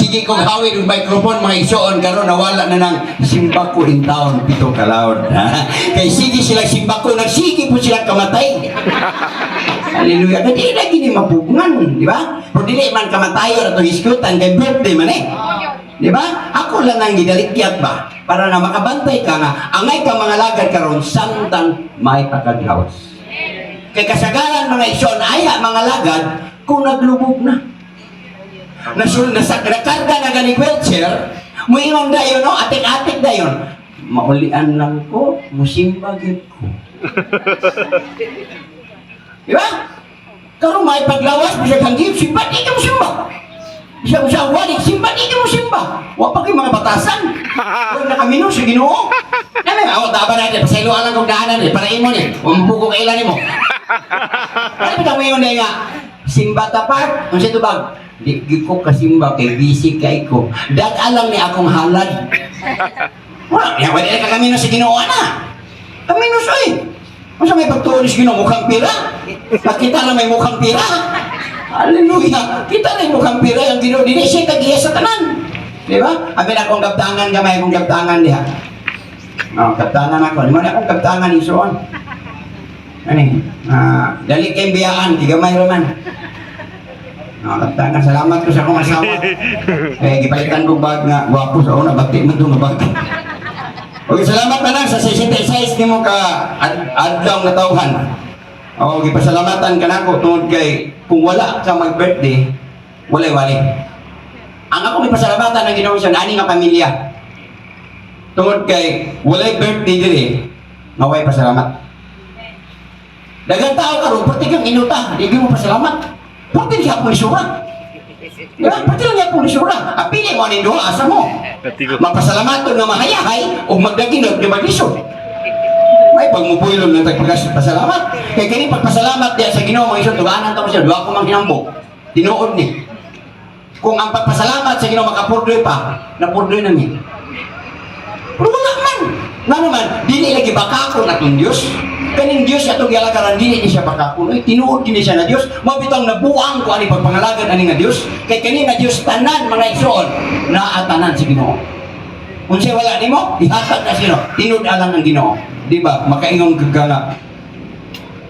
Magsige kong hawid og microphone, mga igsoon, karon nawala na ng simbako in town pito ka loud. Kay sige sila simbako, nagsige po sila kamatay. Hallelujah. Kay di na gini mapugngan, di ba? Pero dili man kamatayon atong hisgutan kay birthday man eh. Di ba? Ako lang ang gidalikyat ba? Para na makabantay ka nga, angay ka mga lagad karon samtang may pakaglawas. Kay kasagaran, mga igsoon, aya mga lagad kung naglubog na. Nasul nasa nakarga na gani wheelchair, muingon dayon no, atik-atik dayon. "Maulian lang ko, musimba gyud ko." Di ba? Karon may paglawas, bisag hanggip, simba, di ka mo simba. Bisag sa walik, simba, di ka mo simba. Wa pa kay mga batasan. Kung nakamino sa Ginoo. Ano, aw, daba natin, pasaylo lang kong daanan eh, para imo ni. Umbuko kailan nimo. Ano ba mo yun nga? "Simba ta, part." Unsa tubag? "Di gyud ko kasimba kay busy kay ko. Dad lang ni akong halad." Wala, ya wala ka kamino sa Ginoo na. Kamino sa eh. Unsa may pagtuon sa Ginoo, mukhang pira? Nakita na may mukhang pira. Hallelujah. Kita na yung mukhang pira yung Ginoo, dili siya tagiya sa tanan. Di ba? Abi na akong gabtangan gamay akong gabtangan diha. Oh, gabtangan ako. Di mo na akong gabtangan isuon. Ani, ah, dali kay biyaan, di gamay raman. Oh, gabtangan. Salamat ko sa akong asawa. Eh, gipalitan kong bag nga gwapo sa una, bagti man to nga bag. Okay, salamat na lang sa 66 nimo ka adlaw nga tawhan. Oh, gipasalamatan ka nako tungod kay kung wala ka mag-birthday, walay wali. Ang ako gipasalamatan ng Ginoo sa ani nga pamilya. Tungod kay walay birthday diri, nga way pasalamat. Daghang tao karon perti kang inuta, di gyud mo pasalamat. Perti siya pong isura. Di ba? Perti lang niya pong isura. Apili mo aning duha, asa mo? Katigo. Mapasalamaton nga mahayahay o magdaginot nga maglisod. May pagmubulong ng tagpagas pasalamat. Kay kini pagpasalamat diya sa Ginoo, mga isod, duganan ta mo siya, duha ko mang hinambok. Tinuod ni. Kung ang pagpasalamat sa Ginoo makapurdoy pa, napurdoy na ni. Pero wala man. Nga naman, dili lagi bakakon atong Dios. Kaning Dios atong gialagaran, dili ni siya bakakon. Uy, tinuod kini siya na Dios. Mao bitong nabuang ko ani pagpangalagad ani nga Dios. Kay kani nga Dios tanan, mga igsoon, naa tanan sa Ginoo. Unsay wala nimo, ihatag na sa Ginoo. Tinud alang ang Ginoo. Di ba? Makaingong ka nga.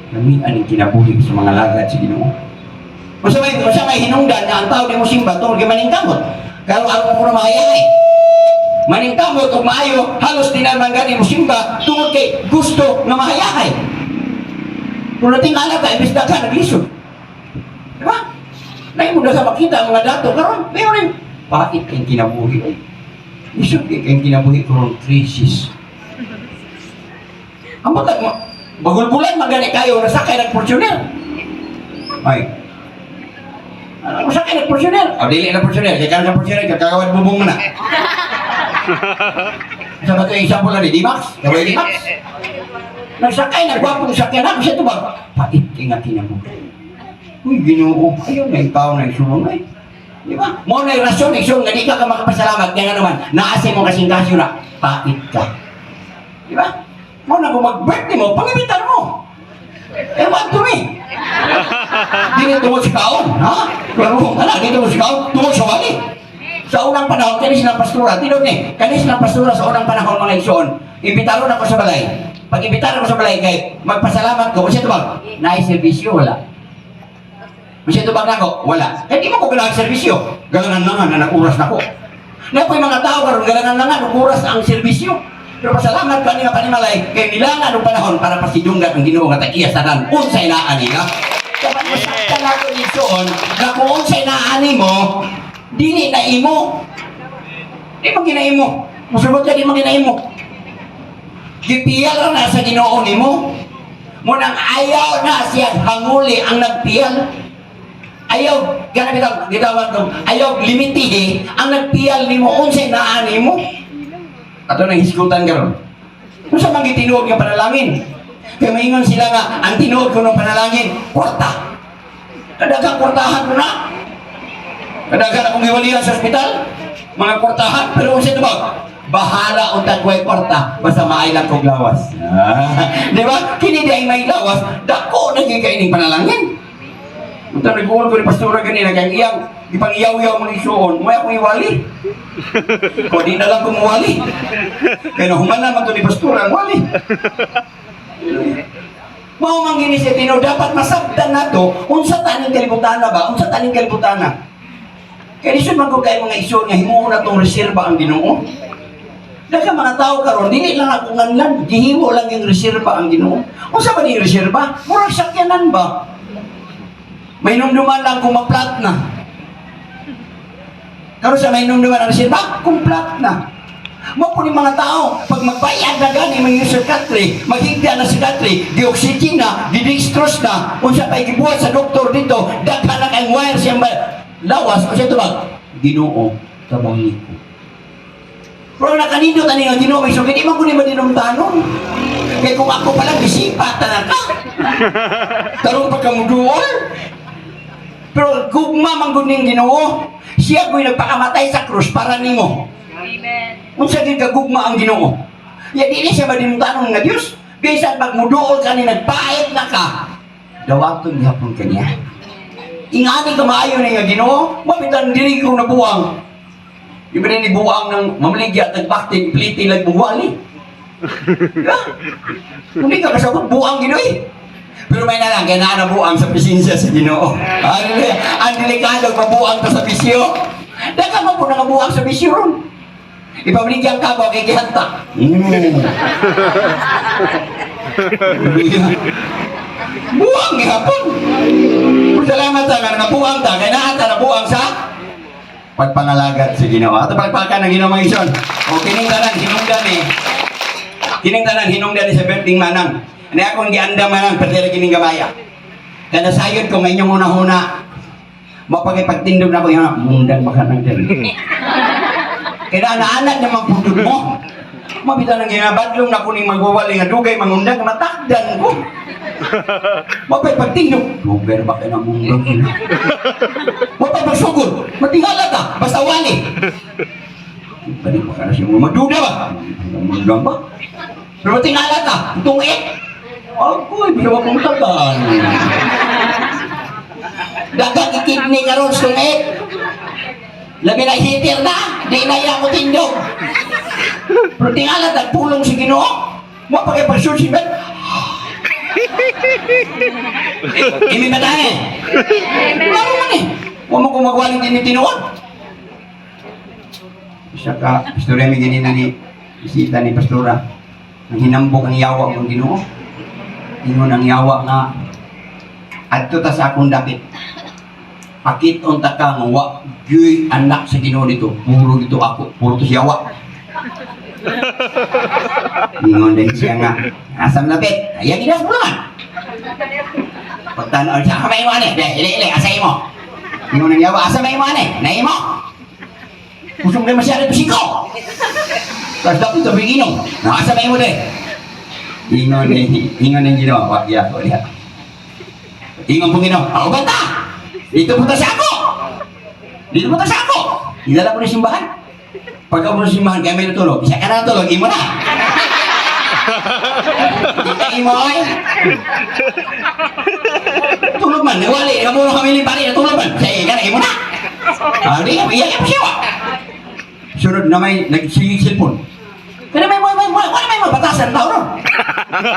Lami aning kinabuhi sa mga lagad sa Ginoo. Unsa may hinungdan nga ang tao di mo simba tungod kay maningkamot. Karon aron ko na mahayahay. Maningkamot og maayo, halos di na man gani mo simba tungod kay gusto nga mahayahay. Kung natingala ka, imbis daghan, naglisod. Di ba? Nay mo na sa makita ang mga dato karon, mayon rin. Pait kay kinabuhi ay. Lisod kay kay kinabuhi karon, crisis. Ang batag mo, bagulbulan man gani kayo nasakay ng Fortuner. Ay. Ano mo sakay ng Fortuner? O dili na Fortuner, kay karon sa Fortuner kakawad bubong na. Sa ba ito example na ni D-Max? Kaway D-Max? Nagsakay, nagwapong sakyan ako siya tubag. Pait kay nga kinabuhi. Uy, Ginoo, ayaw na ikaw na isuong ay. Di ba? Mo na yung rasyon, isuong nga di ka ka makapasalamat. Kaya nga naman, naasay mo kasing kasyo na, pait ka. Di ba? Mo na kung mag-birthday mo, pangibitan mo. Eh, what to me? Dili tungod sa kaon, ha? Pero ka na, di tungod sa kaon, tungod sa wali. Sa unang panahon, kani silang pastora, tinod ni, kani silang pastora sa unang panahon, mga igsoon, imbitaron ako sa balay. Pag imbitaron ako sa balay, kay magpasalamat ko, kasi tubag, naay serbisyo, wala. Kasi tubag na ako, wala. Kaya di mo ko ganahan serbisyo. Galangan na nga, na nag-oras na ko. Na po yung mga tao karon galangan na nga, nag-oras ang serbisyo. Pero pasalamat ka nga panimalay, kay nilangan og panahon para pasidunggan ang Ginoo nga tag-iya sa tanan, unsay naa nila. Dapat masaktan nato igsoon, na kung unsay naa nimo, dili na imo. Di man ginaimo. Musugot ka, di man ginaimo. Gipiyal ra na sa Ginoo nimo. Munang ayaw na siya hanguli ang nagpiyal. Ayaw, gana bitaw, gitawag ko, ayaw limitihi ang nagpiyal nimo unsay naa nimo. Ato nang hisgutan karon. Unsa man gitinuod nga panalangin? Kay maingon sila nga ang tinuod ko ng panalangin, kwarta. Kadaghang kwartahan ko na. Kadaghan akong giwalihan sa ospital. Mga kwartahan, pero unsa tubag? Bahala untag way kwarta, basta maay lang kog lawas. Ah, di ba? Kini di ay may lawas, dako na gyud kay ining panalangin. Unta nag-uol ko ni pastora ganina kay iyang Ipang iyaw-iyaw mo ni isuon, mo akong iwali. O di na lang kumuwali. Kaya nahuman naman to ni Pastor ang wali. Mao man gini siya tinuod, dapat masabtan nato unsa taning kalibutan na ba? Unsa taning kalibutan na? Kaya lisod man ko kay mga igsoon nga himuon na tong reserba ang Ginoo. Daghang mga tao karon dili lang ako nganlan, gihimo lang yung reserba ang Ginoo. Unsa ba ning reserba? Murag sakyanan ba? May numduman lang kung ma-flat na. Karon sa may numduman ang reserba, kung flat na. Mao po ni mga tao, pag magbayad na gani mga circuitry, maghigda na circuitry, di-oxygen na, di-dextrose na, unsa pa gibuhat sa doktor dito, daghan na kay wire siyang lawas, unsa ito ba? Ginoo, tabangi ko. Pero nakanindot ani nga Ginoo, may sugid, di man ko ni madinumtanon. Kaya kung ako pa lang, disipat na ka. Karon pa kamuduol. Pero gugma man gud ning Ginoo, siya ko'y nagpakamatay sa krus para nimo. Amen. Unsa gyud kagugma ang Ginoo? Ya dili siya madinumtanon nga Dios. Bisan pag muduol ka ni nagpait na ka, dawaton gihapon kaniya. Ingani ka maayo ni nga Ginoo, mabitan dili ko nabuang. Di ba ni buang ng mamaligya at nagbaktin, pliti lang buwali. Diba? Hindi ka kasabot, buang Ginoo eh. Pero may na lang, kaya naa na buang sa presensya sa Ginoo. Hallelujah. Ang delikado, mabuang ka sa bisyo. Daghan man po nangabuang sa bisyo ron. Ipabaligyan ka ba kay gihanta? Hallelujah. Buang gihapon. Salamat ta nga nabuang ta kay naa ta nabuang sa pagpangalagad sa Ginoo. Ato palakpakan ng Ginoo mga igsoon. O kining tanan hinungdan ni. Kining tanan hinungdan ni sa birthday manang. Ani akong giandam manang perdera kining gamaya. Kada sayod ko nga inyong una-una mapagipagtindog na ko yung mundang baka nang dali. Kaya anak na magputod mo. Mabita nang ginabadlong na kuning magwawali nga dugay mangundang matakdan ko. Mapay pagtindog. Dugay ba kayo na mundang? Mapay pagsugod. Matingala ka. Basta wali. Balik ba ka na siya? Magduda ba? Mundang ba? Pero matingala ka. Tungit. Ako, hindi ba kong tagan? Daghang ikidney karon sungit. Labi na hitir na, di na iya mo tindog. Pero tingala nagpulong si Ginoo. Mo pa kay pagsulsi ba? Imi ba tayo? Laro man eh. Huwag mo kumagwaling din ni tinuod. Isa ka, istorya mi ganina ni bisita ni Pastora. Nang hinambok ang yawa ng Ginoo. Ingon ang yawa nga adto ta sa akong dapit. Pakit unta ka nga wa gyuy anak sa Ginoo dito. Puro dito ako, puro to siya wa. Ingon din siya nga, asam lapit. Ayan ginas mo naman. Pagtanaw siya, kamay mo ane. Deh, ili, ili, asa imo. Ingon ang yawa, asa may mo ane. Naimo. Kusog na masyado siko. Tapos dapat ito inom. Nasa may mo de. Ingon ni ingon ng Ginoo, wa ya ko diha. Ingon po Ginoo, ako banta. Dito punta sa ako. Dito punta sa ako. Idala ko ni simbahan. Pagka mo sa simbahan, kaya may natulog. Isa ka na natulog, imo na. Di ka imo ay. Tulog man, wali, kamu kami ni pare, natulog man. Sige ka na, imo na. Ah, di, iya ka pa siya. Sunod na may nagsigig cellphone. Kaya may, wala may mabatasan tao ron.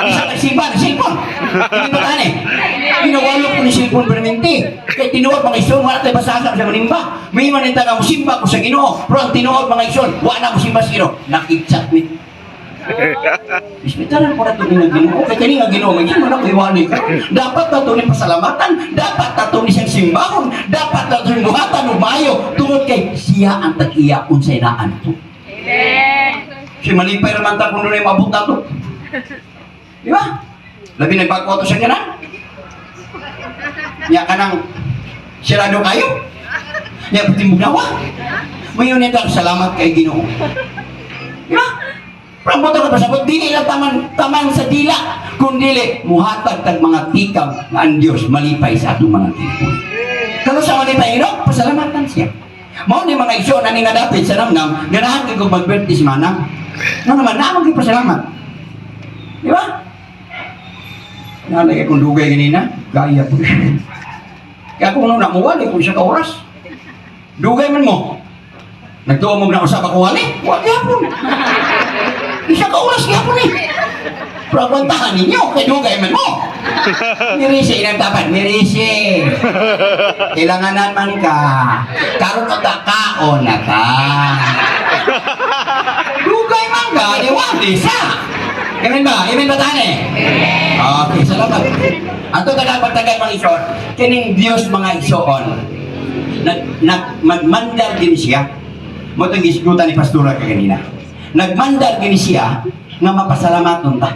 Isa nagsimba ng cellphone. Hindi ba tani? Ginawalo ko ni cellphone permente. Kaya tinuod mga isyon, wala tayo basahan sa manimba. May maninta nga musimba ko sa Ginoo. Pero ang tinuod mga isyon, wala na musimba sa Ginoo. Nakichat ni. Bismitaran ko na ito ni Ginoo. Kaya kani nga Ginoo, may Ginoo na ko iwali ka. Dapat na ito ni pasalamatan. Dapat na ito ni siyang simbahon. Dapat na ito ni buhatan o mayo. Tungod kay siya ang tag-iya unsay naan to. Amen. Si malipay raman ta kung doon ay maabot na to. Di ba? Labi nagbago ato sa kanan. Nya kanang sirado kayo. Nya puti mugnawa. Mayon nito salamat kay Ginoo. Di ba? Pero mo pasabot dili lang taman taman sa dila kun dili muhatag tag mga tikam nga ang Dios malipay sa atong mga kinabuhi. Kano sa malipay Ginoo, pasalamatan siya. Mao ni mga isyo na ni nga dapit sa namnam, ganahan kay kog mag-birthday si Manang. Nga naman, naamang kay pasalamat. Di ba? Nalagay kong dugay ganina, gaya po. Kaya kung ano namuwali kung siya ka oras. Dugay man mo. Nagtuo mo na usab ako wali? Wa gyapon. Isa ka oras gyapon eh. Pero agwantahan ninyo, kay dugay man mo. Nirisi inang tapan, nirisi. Kailanganan man ka. Karon ka kaon na ka. Dugay man ka, di wali sa. Amen ba? Amen ba tani? Okay, salamat. Ato taga pagtagay mga igsoon, kining Dios mga igsoon, nag, nag, magmandar din siya. Mo itong gisgutan ni Pastora kaganina. Nagmandar din siya nga mapasalamaton ta.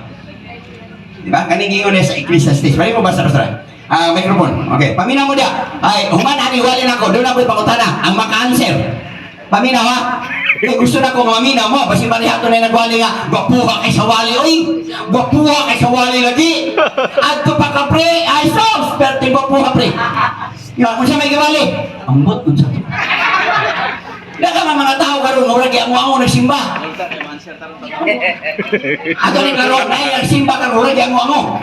Di ba? Kaning giingon niya sa Ecclesiastes. Pwede mo basa, Pastora? Ah, microphone. Okay. Paminaw mo da. Ay, human ani wali nako. Doon ako'y pangutana. Ang maka-answer. Paminaw ha. Kay gusto na ko nga maminaw mo. Basi parihato na yung nagwali nga. Gwapuha kay sa wali, oy. Gwapuha kay sa wali lagi. Adto pa ka pre. Ay, sos. Perte gwapuha pre. Ya, kung siya may giwali. Ambot kung sa to. Daga mga mga tao karon murag amo-amo nagsimba. Ato ni karon nay nagsimba karon murag amo-amo.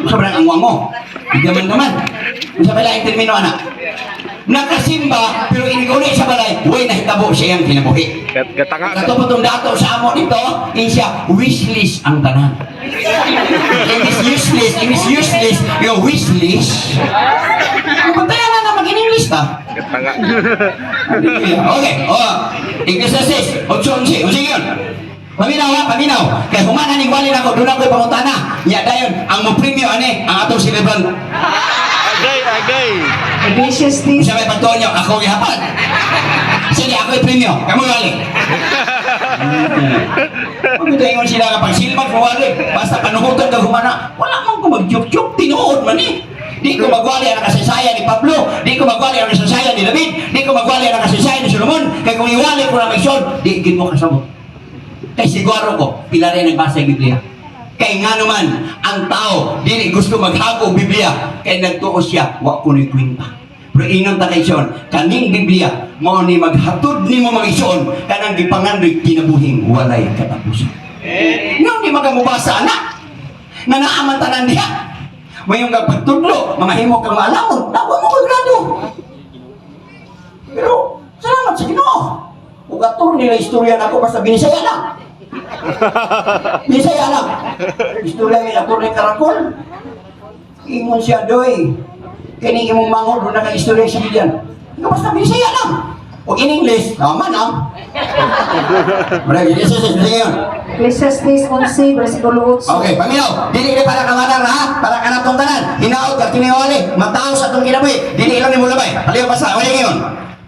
Sobrang amo-amo. Hindi man naman. Unsa ba laing termino ana? Nakasimba pero iniguli sa balay, way nahitabo siya iyang kinabuhi. Gatanga. Kato po itong dato sa amo nito, siya wishlist ang tanan. It is useless, it is useless, your wishlist. Ang bantayan na na mag-English ta. Gatanga. Okay, oh. Ecclesiastes, 8:11. Unsa yun? Paminaw ha, paminaw. Kay humana ni wali nako, doon ako'y pangutana. Nya dayon, ang mo premyo ani ang atong celebrant. Agay, agay. Ecclesiastes Unsa may pagtuon niyo, ako gihapon. Sige, ako'y premyo. Kamo wali. Pag ingon sila nga pag silbag mo wali, basta panuhutan kag humana, wala man ko mag-joke-joke, tinuod man eh. Di ko magwali ang kasaysayan ni Pablo, di ko magwali ang kasaysayan ni David, di ko magwali ang kasaysayan ni Solomon, kay kung iwali ko na may di gid mo kasabot. Kay siguro ko, pila rin nagbasa ang Biblia. Kay nga naman, ang tao, dili gusto maghago og Biblia, kay nagtuo siya, wa ko ni kwenta. Pero ingon ta kay Sean, kaning Biblia, mao ni maghatod nimo mga igsoon, kanang gipangandoy kinabuhing walay katapusan. No, di magamubasa anak. Nga naaman tanan diha. Mayong kang pagtudlo, mamahimo kang maalamon, nawa mo kang grado. Pero, salamat sa Ginoo. Ug ator nila istorya nako basta binisaya lang. Bisaya lang. Istorya ni ator ni Karakol. Ingon siya doy. Kini imong mangod doon na kang istorya sa Biblia. Ikaw basta Bisaya lang. Ug in English, naman ah. Wala, yes, yes, yun. Ecclesiastes 11 versikulo 8. Okay, paminaw. Dili ni para kamanan ha, para kanatong tanan. Hinaot ka kiniwali, mataos sa atong kinabuhi. Dili lang nimo labay. Paliw basa, wala ngayon.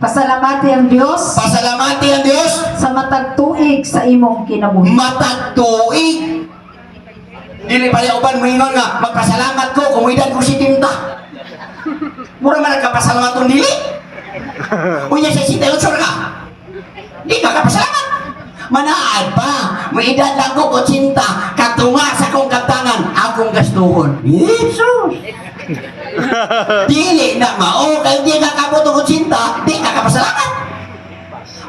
Pasalamati ang Dios Pasalamati ang Dios sa matag tuig sa imong kinabuhi. matag tuig. Dili pala uban moingon nga magpasalamat ko kung edad ko si tinta. Mura man nagkapasalamat tong dili. Unya sa sita ka. Di ka kapasalamat. Manaad pa. May edad lang ko 80. Katunga sa akong kaptangan, akong gastuhon. Jesus! Dili na mao kay di ka kabot og 80, di ka kapasalamat.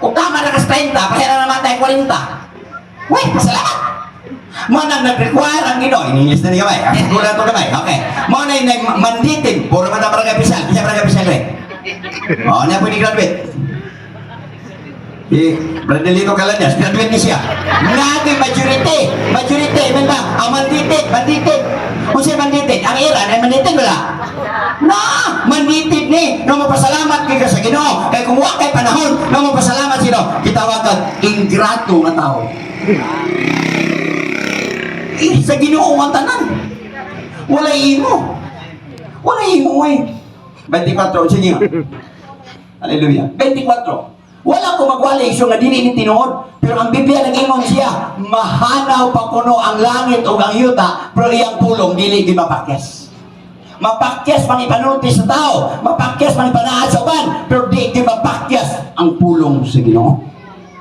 Kung tama na kas 30, pahira na naman tayo 40. Uy, pasalamat! Mo nang nag-require ang Ginoo. In English na ni gamay. Ang siguro na ito gamay. Okay. Mo na yung mandated. Puro man na barangay pisal. Bisa barangay pisal rin. Oh, na pwede graduate. Eh, Brandelito Calanyas, graduate ni siya. Nagi majority. Majority, man ba? Ang mandated, mandated. Kung siya mandated, ang Iran ay mandated wala? Na, mandated ni. No mapasalamat kay ka sa Ginoo. Kay kung wa kay panahon, no mapasalamat sino, gitawag kag ingrato nga tao. Eh, sa Ginoo ang tanan. Wala imo. Wala imo eh. 24, sige nga. Hallelujah. 24. Wala ko magwali so nga dili ni tinuod, pero ang Biblia nag-ingon siya, mahanaw pa kuno ang langit ug ang yuta, pero iyang pulong dili gid mapakyas. Mapakyas mang ipanulti sa tao, mapakyas mang ipanaad sa uban, pero di gid mapakyas ang pulong sa Ginoo.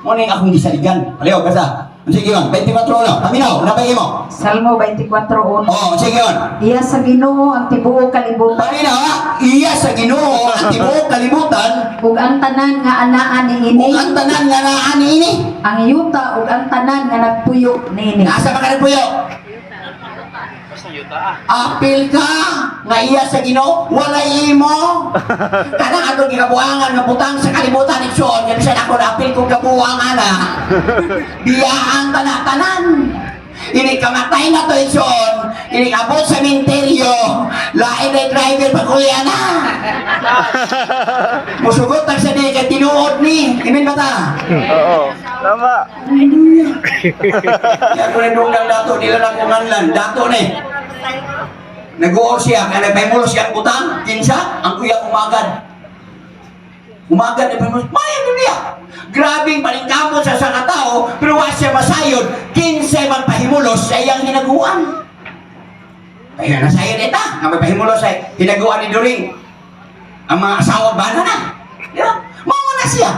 Mo ning akong gisaligan. Paliw basta. Sige yun, 24 no. Paminaw, napay imo. Salmo 24:1. Oh, sige yun. Iya sa Ginoo ang tibuok kalibutan Paminaw ha, iya sa Ginoo ang tibuok kalibutan ug ang tanan nga anaa niini, ug ang tanan nga naa niini. ang yuta ug ang tanan nga nagpuyo niini. Asa ba ka nagpuyo? Apil ka nga iya sa Ginoo, walay imo. Kanang atong gikabuangan nga butang sa kalibutan, igsoon, nga bisan ako na apil kong kabuang ana. Biyaan tanan. Ini kamatay na to, igsoon, ini abot sa minteryo, lain na driver pag na. Musugot ang sa di kay tinuod ni. Amen ba ta? Oo. Tama. Hallelujah. Kaya ko nandunggang dato, nila lang kung nganlan. Dato ni. Nag-uor siya, kaya nagpahimulo siya ang butang, kinsa, ang kuya umagad. Umagad na pahimulos, may niya. Grabing paningkamot sa sa katao, pero wa siya masayod, kinsa man pahimulos sa iyang hinaguan. Kaya nasayod ita, nga may pahimulos sa hinaguan ni During. Ang mga asawa bana na. Di ba? Mao na siya.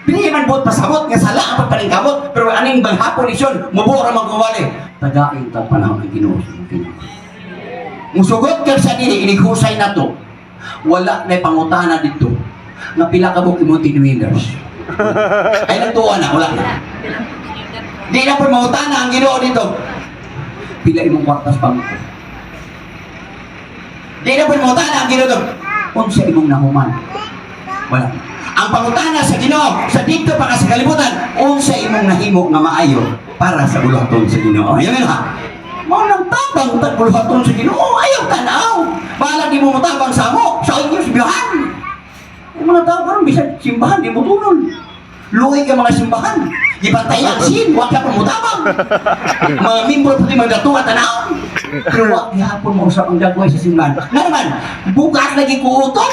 Dili man buot pasabot nga sala ang pagpaningkamot, pero aning banghapon isyon, mubuo ra magwali. Tagain tag panahon ang Ginoo sa imong Ginoo. Musugot ka sa dili inighusay na to. Wala na pangutana dito. Nga pila ka buok imong tinwinders. Ay nagtuwa na, wala na. Di na po mangutana ang Ginoo dito. Pila imong kwartas pangko. Di na po mangutana ang Ginoo dito. Unsa imong nahuman? Wala. Ang pangutana sa Ginoo sa dito pa ka sa kalibutan, unsa imong nahimo nga maayo para sa buluhaton sa Ginoo. Ayun ha. Mao nang tabang tag buluhaton sa Ginoo, ayaw tanaw. Bahala di mo motabang sa amo, sa inyo simbahan. Ang mga tao karon bisan simbahan di mo tunol. Luoy ka mga simbahan. Gipantay ang sin, wa ka pa motabang. Mga membro pati mga datuwa tanaw. Pero wa gihapon mo usap ang dagway sa simbahan. Nga naman, bukas lagi kuuton.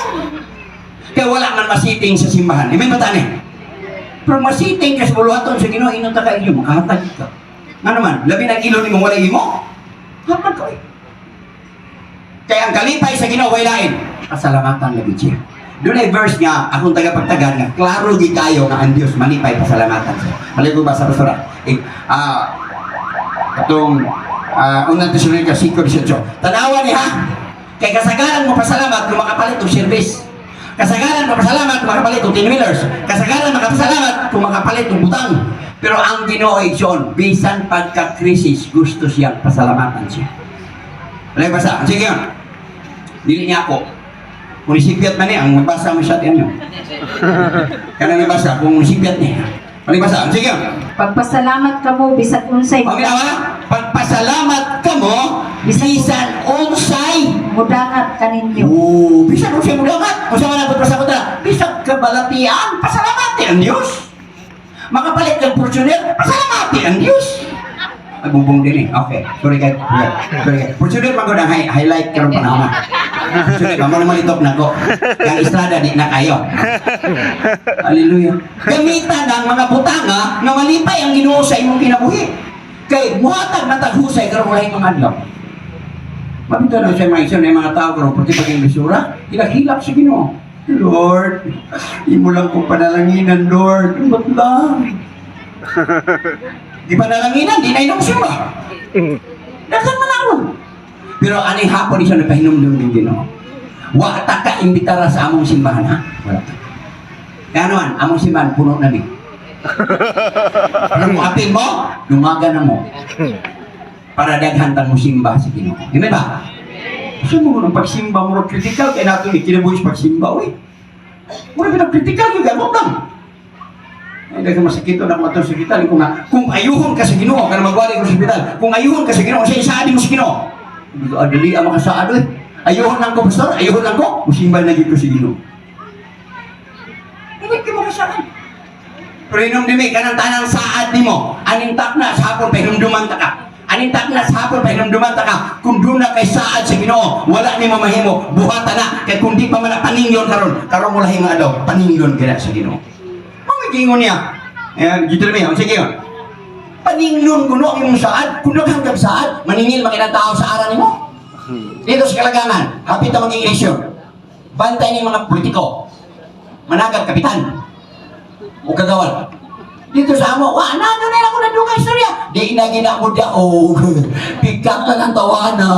Kaya wala man masiting sa simbahan. Amen ba tani? Pero masiting ka sa buluhaton sa Ginoo, ingon ta ka iyo, makahatag ka. Nga naman, labi ng ilo nimo wala imo. Hatag ka eh. Kaya ang kalipay sa Ginoo way lain. Pasalamatan lagi siya. Doon ay verse nga, akong tagapagtagan nga, klaro gi kayo nga ang Dios malipay pasalamatan siya. Maligo ba sa pastora? Eh, atong unang Tesalonica 5:18. Tanawa ni ha. Kay kasagaran mo pasalamat kung makapalit og service. Kasagaran mo pasalamat kung makapalit og 10 wheelers. Kasagaran makapasalamat kung makapalit og butang. Pero ang Ginoo igsoon, bisan pagka-krisis, gusto siyang pasalamatan siya. Wala basa. Sige yun. Dili niya ako. Munisipyat man ni, ang magbasa mo siya tiyan nyo. Kanang nabasa, kung munisipyat niya. Wala basa. Sige yun. Pagpasalamat kamo bisan unsay Paminawa, pagpasalamat kamo, bisan unsay. mudangat kaninyo. Oo, bisan unsay mudangat. Unsa man ang pagpasalamat na? Bisan kabalatian, pasalamati ang Diyos. Makapalit ng Fortuner, pasalamati ang Diyos. Ay, bubong din eh. Okay. Sorry guys. Sorry guys. Fortuner man gud ang highlight karon panahon na. Fortuner, mamo na malitok na ko. Yang Estrada di na kayo. Hallelujah. Gamitan ang mga butanga nga malipay ang Ginoo sa imong kinabuhi. Kay muhatag na taghusay karon walay mga adlaw. Mabito na siya mga isyon ng mga tao karon pati pag bisura, hilak-hilak sa Ginoo. Lord, imo lang kong panalanginan, Lord. Ba't lang? Di panalanginan, di na inom simba. Daghan man ako. Pero aning hapon siya napahinumdum ng Ginoo. Wa ta ka imbitara sa among simbahan, ha? Wala ta. Kaya naman, among simbahan, puno na ni. Pero kung apil mo, lumaga na mo. Para daghan tang mo simba sa Ginoo. Amen ba? Kasi mo nung pagsimba mo critical kay nato ni kinabuhi sa pagsimba oy. Mura bitang critical gyud gamot lang. Ay daghan masakit na mato sa ospital kung nga kung ayuhon ka sa Ginoo kana magwali ka sa ospital. Kung ayuhon ka sa Ginoo sa isaad mo sa Ginoo. Dali ang makasaad oy. Ayuhon lang ko pastor, ayuhon lang ko. Musimba na gyud ko sa Ginoo. Dili ka makasaad. Pero hinumdumi ka ng tanang saad nimo. Aning takna sa hapon pahinumduman ta ka. Aning takna sa hapon pahinumduman ta ka. Kung doon na kay saad sa Ginoo, wala nimo mahimo. Buhata na kay kung di pa man na paningyon karon, karon mo lahing adlaw, paningyon kay sa Ginoo. Mao gingon niya. Eh, Deuteronomy, ang sige yun. Paningyon kuno ang imong saad, kuno kang kag saad, maningil makinang tao sa ara nimo. Dito sa Kalagangan, hapit na maging eleksyon. Bantay ni mga politiko. Managag kapitan o kagawal. Dito sa amo, wa na doon na ako nadugay istorya. Di na gina mo daog. Pick up na ng tawana.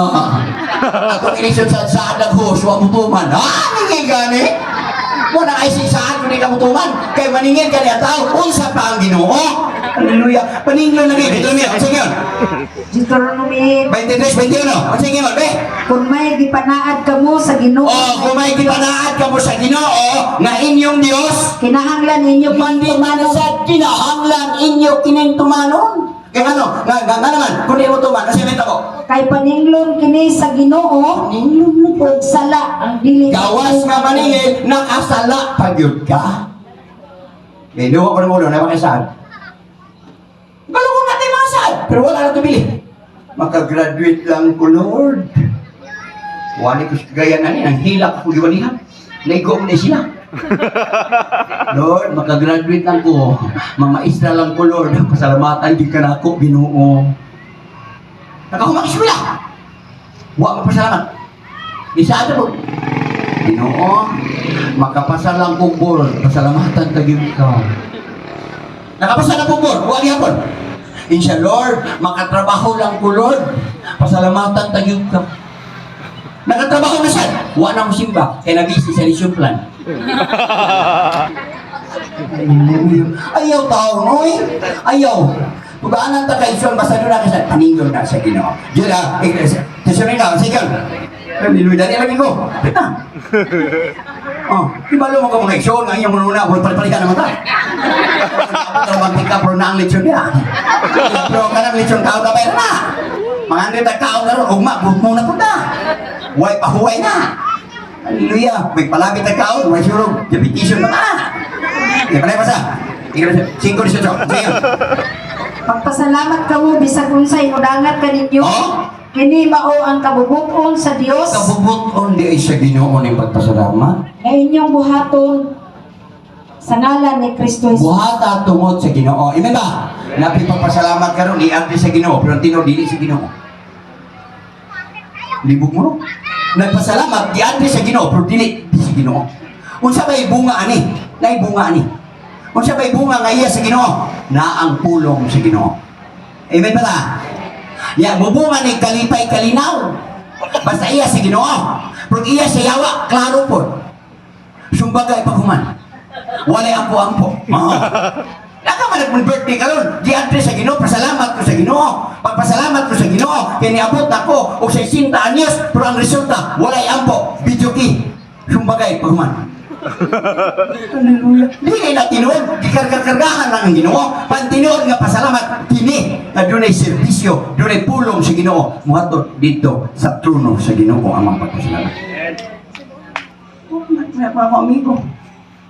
Ako eleksyon sa saan nag-host, wa mo tuman. Ah, ningil gani. Mo na ay si saan kung di ka mo tuman. Kay maningil ka niya tao, unsa pa ang Ginoo. Hallelujah. Paninglo lagi. Deuteronomy, unsa ingon? Deuteronomy 23, 21. Unsa ingon, be? Kung may gipanaad kamo sa Ginoo, Oh, kung may gipanaad kamo sa Ginoo nga inyong Dios, kinahanglan ninyo Mandi man tumanon. sa kinahanglan inyo kining tumanon. Kaya ano, nga naman, kung di mo tuman, kasi may tako. Kay paninglon kini sa Ginoo Ninglon ug sala ang dili Gawas nga maningil, nakasala pa gyud ka. May duwa ko ng ulo, napakasaan. Galungon natin mga saan, pero wala na tubili. Makagraduate lang ko, Lord. Wali ko sa kagayan na ni, ang hilak ako giwalihan. Naigo mo na sila. Lord, makagraduate lang ko. Mamaistra lang ko, Lord. Pasalamatan din ka na ako, Ginoo. Nakahumakis ko lang. Wa mo pasalamat. Isa mo. Ginoo, makapasa lang kong board. Pasalamatan ka gyud ka. Nakapasa na kong board. Wa gihapon. Insya Lord, makatrabaho lang ko, Lord. Pasalamatan ta gyud ka. Nakatrabaho na sad. Wa na mo simba kay nabisi sa lesson plan. Hallelujah. Ayaw tao, noy. Ayaw. Tugaanan ta kay John, basta doon na kasi paninggon na sa Ginoo. Diyan na, tesyon na, sige. Hallelujah. Dali lagi ko. Kapit na. Oh, ibalo mo ka mga iksyon, nga inyong muna, huwag palipalitan naman ta. Pero magtika, pero na ang lechon niya. Pero ka ng lechon, kao na pera na. Mga andre tagtao na ron, ugma, buhok mo na punta. Huwag pahuway na. Hallelujah. May palabit tagtao, may surog, diabetes na ka. Hindi pa sa. 5:18. Sige. Pagpasalamat kamo bisag unsay mudangat kaninyo. Oh? Kini mao ang kabubuton sa Dios Kabubuton di ay sa Ginoo ning pagpasalamat. nga inyong buhaton sa ngalan ni Kristo Jesus. Buhata tungod sa Ginoo. Amen ba? Napi pagpasalamat karon iagdi sa Ginoo, pero ang tinuod dili sa Ginoo. Libog mo no? Nagpasalamat giadri sa Ginoo, pero dili sa Ginoo. Unsa bay bunga ani? Nay bunga ani. Unsa bay bunga nga iya sa Ginoo? Na ang pulong sa Ginoo. Amen ba ta? Ya, mubunga ni kalipay kalinaw. Basta iya sa Ginoo. Pero iya sa yawa, klaro po. Sumbagay paghuman. Walay ampo-ampo. Oo. Naka man nagmong birthday karon, giadre sa Ginoo, pasalamat ko sa Ginoo. Pagpasalamat ko sa Ginoo, kay niabot nako og 60 anyos, pero ang resulta walay ampo, video key. Sumbagay paghuman. Hallelujah. Dili na tinuod, gikarkarkargahan lang ang Ginoo. Pantinuod nga pasalamat kini nga dunay serbisyo, dunay pulong sa Ginoo muhatod didto sa trono sa Ginoo ang mga pagpasalamat. Oh, may pa ako amigo.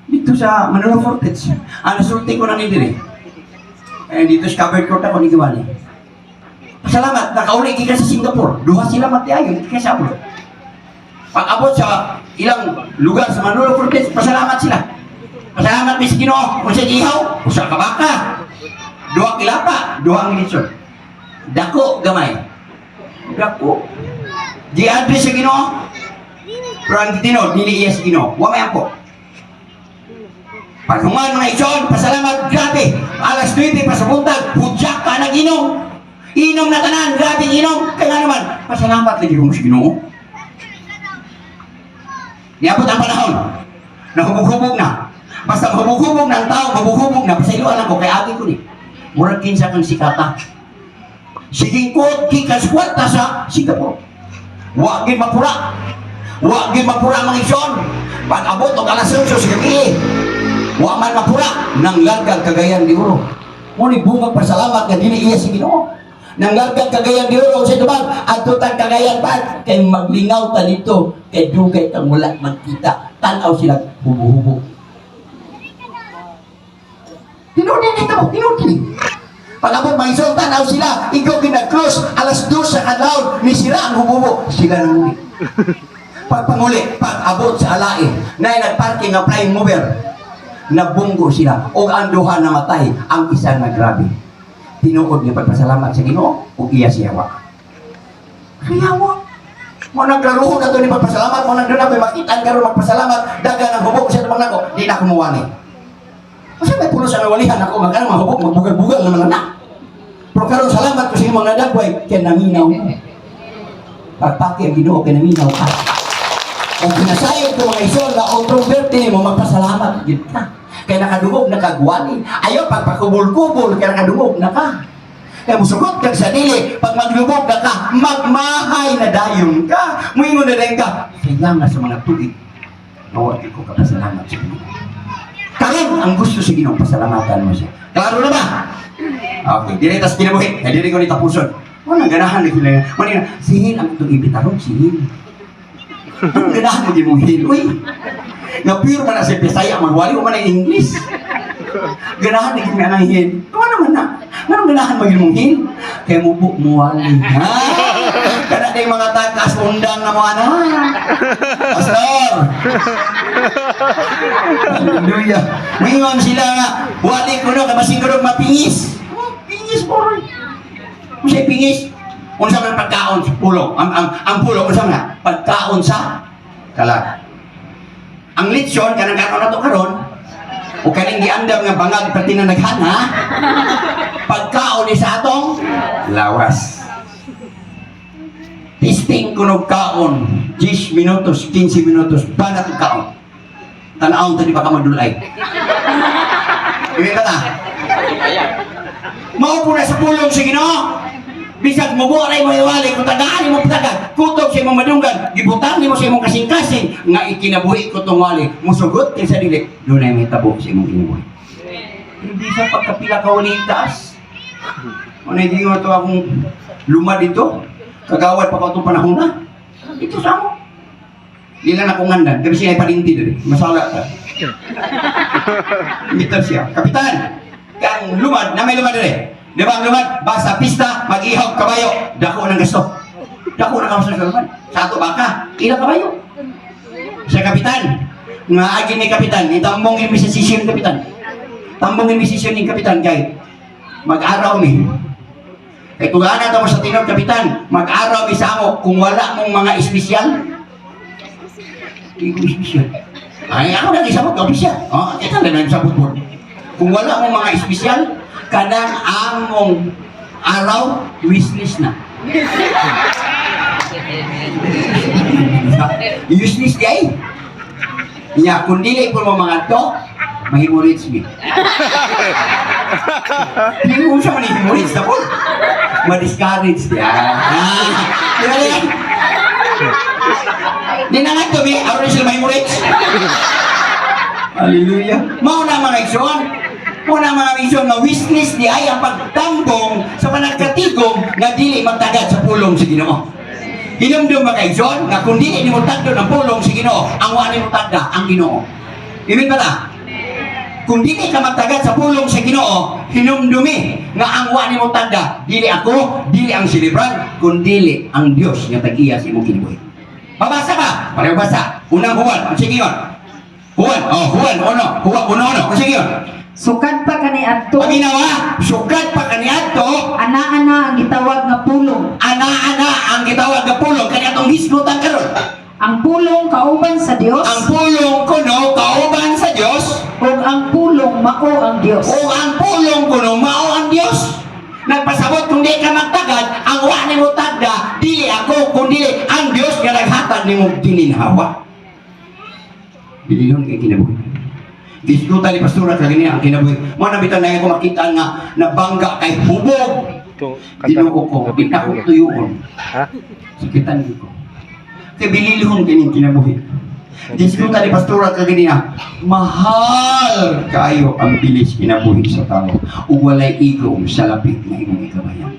Dito sa Manolo Fortes. Ang nasulti ko na ni dire. Eh, dito sa covered court ako ni Giwali. Salamat, nakauli gikan sa Singapore. Duha sila matiayon, gikan sa abroad. Pag-abot sa ilang lugar sa Manolo Fortes, pasalamat sila. Pasalamat mi sa Ginoo. Kung sa ihaw, usa ka baka. Duha kilapa, duha ang lechon. Dako gamay. Dako. Giadri sa Ginoo. Pero ang tinuod, dili iya sa Ginoo. Wa may ampo. Paghuman mga ison, pasalamat, grabe. Alas 9 pa sa buntag, hudyak ka nag inom. Inom na tanan, grabe inom. Kaya nga naman, pasalamat lagi ko sa Ginoo. Niabot ang panahon. Nahubog-hubog na. Basta hubog-hubog na ang tao, hubog-hubog na. Pasailuan ako, kay agi ko ni. Murag kinsa kang sikata. Siging kot, kikas kwarta sa Singapore. Wa gid mapura. Wa gid mapura mga ison. Pag abot og alas 8 sa gabi, wa man mapura nang largang Cagayan de Oro. Mo ni bungag pasalamat nga dili iya sa Ginoo. Nang largang Cagayan de Oro sa tubag adto tang Cagayan pa kay maglingaw ta dito kay dugay tang wala magkita. Tan-aw sila hubo-hubo. Tinuod ni dito, tinuod ni. Pag-abot mga ison, tanaw sila, ikaw ginag-close, alas 2 sa kadlawon, ni sila ang hububo, sila nang muli. Pagpanguli, pag-abot sa alae, na nagparking ang prime mover, nabunggo sila, o ang duha namatay, ang isa na grabe. Tinuod niya pagpasalamat sa Ginoo, o iya siya wa. Siya wa. Mo naglaruho na to ni pagpasalamat, mo nagdoon ako'y makita karon magpasalamat, daga ng hubog sa tumang nako, di na ako muwani. Kasi may pulos ang nawalihan ako, magkano mahubog, magbugal-bugal naman anak. Pero karon salamat ko sa imong nadagway, kay naminaw mo. Pagpaki ang Ginoo kay naminaw ka. Kung pinasayod ko mga isol na otro birthday mo, magpasalamat gyud ka. Kay nakadungog na kag wali. Ayaw pagpakubol-kubol kay nakadungog na ka. Kaya musugot kag sa dili, pag maglubog na ka, magmahay na dayon ka. Muingon na dayon ka. Kaya nga sa mga tuig, nawa ko kapasalamat sa Ginoo. Karon ang gusto sa Ginoo, pasalamatan mo siya. Klaro na ba? Okay, dire tas kinabuhi. Kay dire ko ni tapuson. Wala ganahan ni sila. Wala na sihil ang itong ibitarong sihil. Ang ganahan mo di mong hil. Uy, nga pure man na sa Bisaya, magwali mo man ang English. Ganahan ni kimi anang hil. Tuwa naman na. Nganong ganahan mo yun mong hil? Kay mubo muwali. Ha? Kana day mga takas undang na mo ana. Pastor. Hallelujah. Mingon sila nga, wali ko no, kay masiguro mapingis. Oh, pingis po rin. Unsay pingis? Unsa man pagkaon sa pulong? Ang pulong unsa man na? Pagkaon sa kalag. Ang litsyon kanang karon nato karon o kaning giandam nga bangag pati na naghana, pagkaon ni sa atong lawas. Testing kunog kaon, 10 minutos, 15 minutos, banat og kaon. Tanawon ta di ba ka magdulay? Ibig ka ta? Mao po na sa pulong sa Ginoo. Bisag mo buray mo iwali kung tagaan mo patagan, kutob sa imong madunggan, gibutang nimo sa imong kasing-kasing nga ikinabuhi ko tong wali, musugot kay sa dili, dunay mahitabo sa imong kinabuhi. Pero bisan pagkapila ka wali taas. Ano yung gingo to akong luma dito? Kagawad pa ko itong panahon na. Ito sa mo. Di lang akong andan. Kasi siya ay palinti dito. Masala ka. Imitar siya. Kapitan, kang lumad, na may lumad dito. Di ba ang lumad? Basta pista, mag-ihog kabayo. Dako ng gasto. Dako na kamusta sa lumad. Sa ato baka, ilang kabayo. Sa kapitan, nga agi ni kapitan, itambong imisisisyon kapitan. Tambong imisisyon ni kapitan kay mag-araw mi. Kay tugaan na mo sa tinod kapitan, mag-araw mi sa amo kung wala mong mga espesyal. Di ko espesyal. Ay, ako na isabot ka opisyal. Oh, kita na lang sabot mo. Kung wala mong mga espesyal, kanang among araw wishlist na. Useless di ay. Nya, kung dili po mo mga to, mahimorits mi. Hindi mo siya manihimorits na po. Ma-discourage niya. Ah, di ba yan? Di na nga to, bi. Aron sila mahimorits. Hallelujah. Mao na mga igsoon. Mao na mga igsoon nga wishlist ni ay ang pagtambong sa panagkatigom nga dili magtagad sa pulong sa Ginoo. Hinumdum ba kay John nga kung dili nimo tagdon ang pulong sa Ginoo, ang wa nimo tagda ang Ginoo. Ibig ba na? Kung dili ka magtagad sa pulong sa Ginoo, hinumdumi nga ang wa nimo tagda, dili ako, dili ang silibran, kun dili ang Dios nga tag-iya sa imong kinabuhi. Babasa ba? Pareho basa. Unang Juan, ang sige yun. Juan, oh, Juan, uno, Juan, uno, uno, ang sige yun. Sukad pa kaniadto, Paminawa, sukad pa kaniadto, ana-ana ang gitawag nga pulong. ana-ana ang gitawag nga pulong kaniadtong hisgutan karon. Ang pulong kauban sa Dios Ang pulong kuno kauban sa Dios ug ang pulong mao ang Dios. o ang pulong kuno mao ang Dios. Nagpasabot kung di ka magtagad, ang wa nimo tagda, dili ako kundi ang Dios nga naghatag nimo gininhawa. Dili nun kay kinabuhi. Gisgutan ni Pastora kagini ang kinabuhi. Mo na bitan na ko makita nga nabangga kay hubog. Ito, Ginoo ko, di na ko tuyuon. Ha? Sakitan ko. Kay bililhon kining kinabuhi. Diskuta ni Pastora kaganina, mahal kayo ang bilis kinabuhi sa tao ug walay igong sa lapit nga imong ikabayan.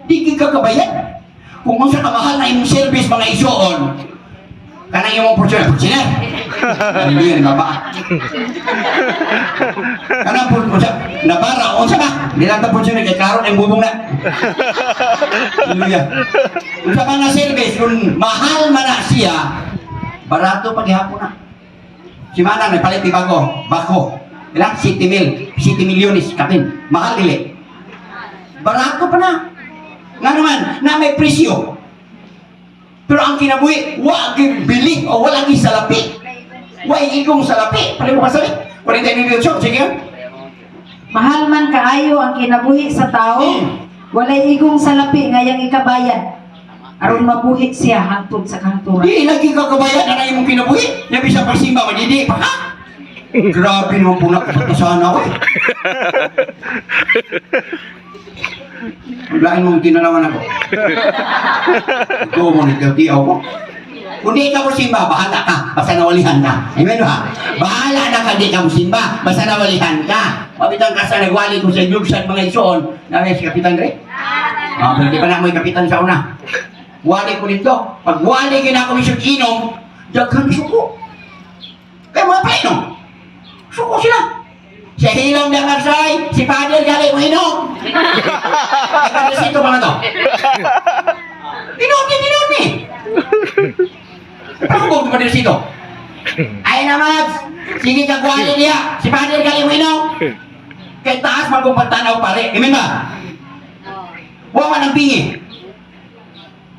Di gid ka kabayan. Kung unsa ka mahal na imong service mga isuon, kanang imong Fortuner, Fortuner. Hallelujah ni baba. Kanang unsa nabara unsa ba? Di lang ta Fortuner kay karon ang bubong na. Hallelujah. Unsa man nga service kung mahal man na siya, barato paghihapon na. Si Manang nagpalit ni bago, bako. Ilang? City mil, city milyones kapin. Mahal dili. Barato pa na. Nga naman, na may presyo. Pero ang kinabuhi, wa bili o wala gi salapi. Wa igong salapi. Pali mo kasali. 49, sige. Mahal man kaayo ang kinabuhi sa tao, walay igong salapi ngayang ikabayan. Aron mabuhi siya hangtod sa kahangturan. Di lagi ka kabayan na imong kinabuhi. Nya bisan pagsimba madidi pa ka. Grabe naman po na sana ko eh. Ang lain mong tinanawan ako. Ikaw mo, nagkatiaw ko. Kung di ka mo simba, bahala ka. Basta nawalihan ka. Amen ba? Bahala na ka di ka mo simba. Basta nawalihan ka. Mabitan ka sa nagwali ko sa Lugsan mga isoon. Namin si Kapitan Re. Ah, pero di pa na mo yung kapitan sa una. Wali ko nito. Pag wali gina ko misyon inom, daghan suko. Kaya mga painom. Suko sila. Sa hilom na magsay, si Father gali mo inom. Ay, kadasito pa nga to. Inom ni, inom ni. Ano kung tumadasito? Ay na, Mads. Sige ka, kuwali niya. Si Father gali mo inom. Kay taas man kung pagtanaw pare. Amen ba? Wa man ang bingi.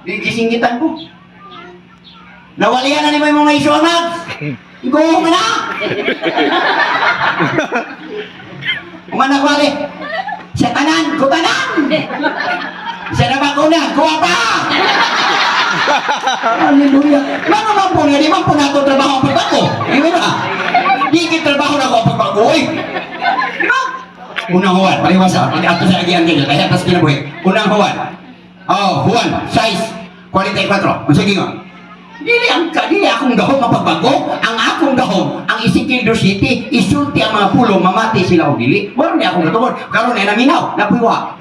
Di gisinggitan ko. Nawalian na ni mo yung mga isyo, Mads. Ikaw ka na. Umanak wali. Sa tanan, ko tanan. Sa nabako na, kuha pa. Hallelujah. Mano man po nga, di man po nato trabaho ang pagbago. Di ba? Di kit trabaho na ako ang pagbago, eh. Di ba? Unang Juan, paliwasa. Ato sa agian ganyan, kaya tas kinabuhi. Unang Juan. Oh, Juan, size 44. Unsa gingon? Dili ang dili akong gahom mapagbago, ang akong gahom ang Ezekiel City isulti ang mga pulong mamati sila og dili. Wala ni akong katungod. Karon ay naminaw, napuwa.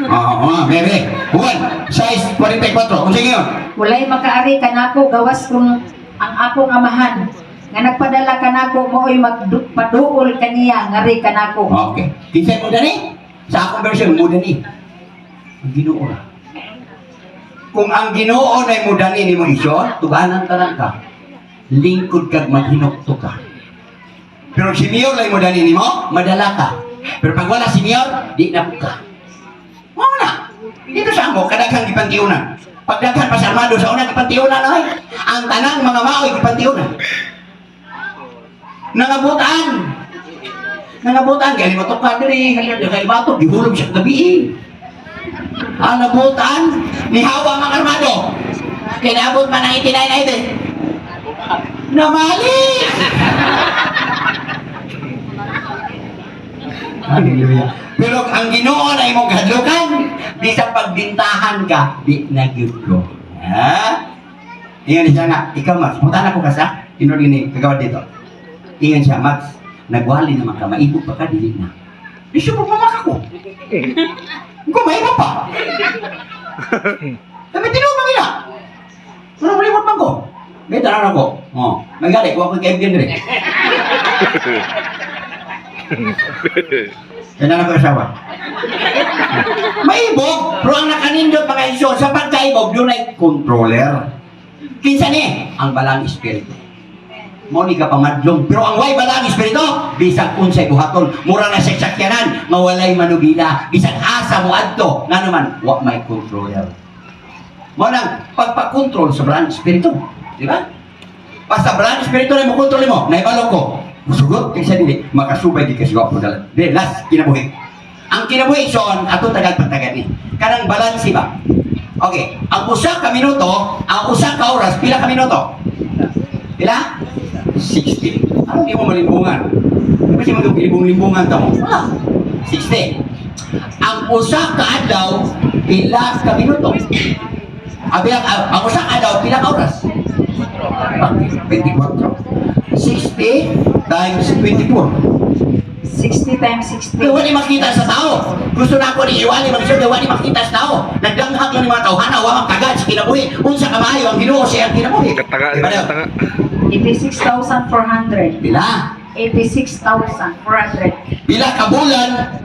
Oo, oh, bebe. Juan, size 44. Unsa gingon? Walay makaari kanako gawas kung ang akong amahan nga nagpadala kanako mao'y magpaduol kaniya ngari kanako. Okay. Kinsa mo dani? Sa akong version mo dani. Ang Ginoo ra. Kung ang Ginoo nay mo dani nimo isyo, tuganan tanan ka. Lingkod kag maghinukto ka. Pero si Mayor lay mo dani nimo, madala ka. Pero pag wala si Mayor, di na po ka. Mao na. Dito sa amo, kadaghang gipantiunan. Pagdaghan pa sa armado sa una, gipantiunan oy. Ang tanang mga maoy gipantiunan. Nangabutan. Nangabutan, kaya mo tukad diri, kaya kay bato, gihulog siya gabi. Ang nabutan, ni Hawa mga armado. Kaya naabot man ang 89 Namali! Hallelujah. Pero ang Ginoo na imong kahadlukan, bisan pagbintahan ka, di na gyud ko. Ha? Ingon siya nga, ikaw Max, punta na ko ka sa, inod ni kagawad dito. Ingon siya, Max, nagwali naman ka, maibog pa ka, dili na. Di siya pagmamaka ko. Ko, maibog pa. Kami tinuod man gina. Ano malimot man ko? May tanan ako. Oh, may gali, kuha ko kay kaibigan diri. Kaya na ko asawa. Maibog, pero ang nakanindot mga isyo, sa pagkaibog, doon ay controller. Kinsa ni? Ang balang espiritu. Mo ni ka pamadlong. Pero ang way balang espiritu, bisag unsay buhaton, mura na sa sakyanan, nga walay manubila, bisag asa mo adto, nga naman, wa may controller. Mo nang pagpakontrol sa balang espiritu. Di ba? Basta balang espiritu na mo kontrol mo, naibalo ko. Musugot kaysa dili, makasubay di kasi gwapo dala. Di, last, kinabuhi. Ang kinabuhi, son, ato tagal pagtagal ni. Kanang balanse ba? Okay, ang usa ka minuto, ang usa ka oras, pila ka minuto? Pila? 60. Ano di mo malimbungan? Di ba siya mag-limbong-limbungan ta mo? Wala. 60. Ang usa ka adlaw, pila ka minuto? Abi ang usa ka adlaw, pila ka oras? 24. 60 times 24. 60 times 60. Kaya wala makita sa tao. Gusto na ako ni Iwali mag-isip, kaya wala makita sa tao. Nagdanghag lang ni mga tauhana, wa man kagad sa kinabuhi. Unsa ka maayo ang Ginoo siya ang kinabuhi. Katanga, Diba daw? katanga. 86,400. Pila? 86,400. Pila ka bulan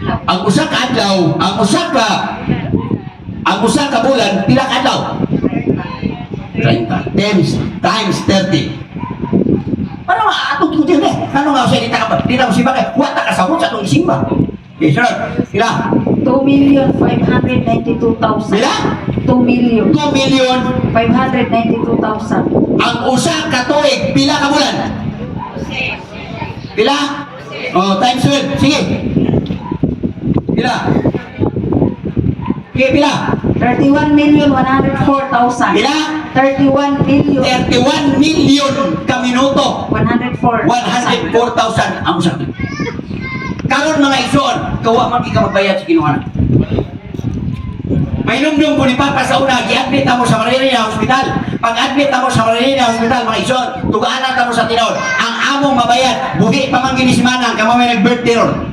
ang usa ka adlaw, ang usa ka bulan, pila ka adlaw? 30 times times 30. Paano nga atong tuti eh? Ano nga sa dita ka dita mo simba kay wa ta kasabot sa atong simba. Okay, sunod. Pila? 2,592,000. Pila? 2 million. 2 million 592,000. ang usa ka tuig, pila ka bulan? Pila? Oh, times 12. Sige. Pila? Sige, pila? 31,104,000. Pila? 31 million 31 million ka minuto. 104. 104,000 ang usa. Karon, mga igsoon, kawa man ka magbayad sa Ginoo na. May numdum ko ni Papa sa una, gi-admit mo sa Marina Hospital. Pag-admit mo sa Marina Hospital, mga igsoon, tugaanan ta mo sa tinuod. Ang among mabayad, buhi pa man gini si Manang, kamo may nag-birthday ron.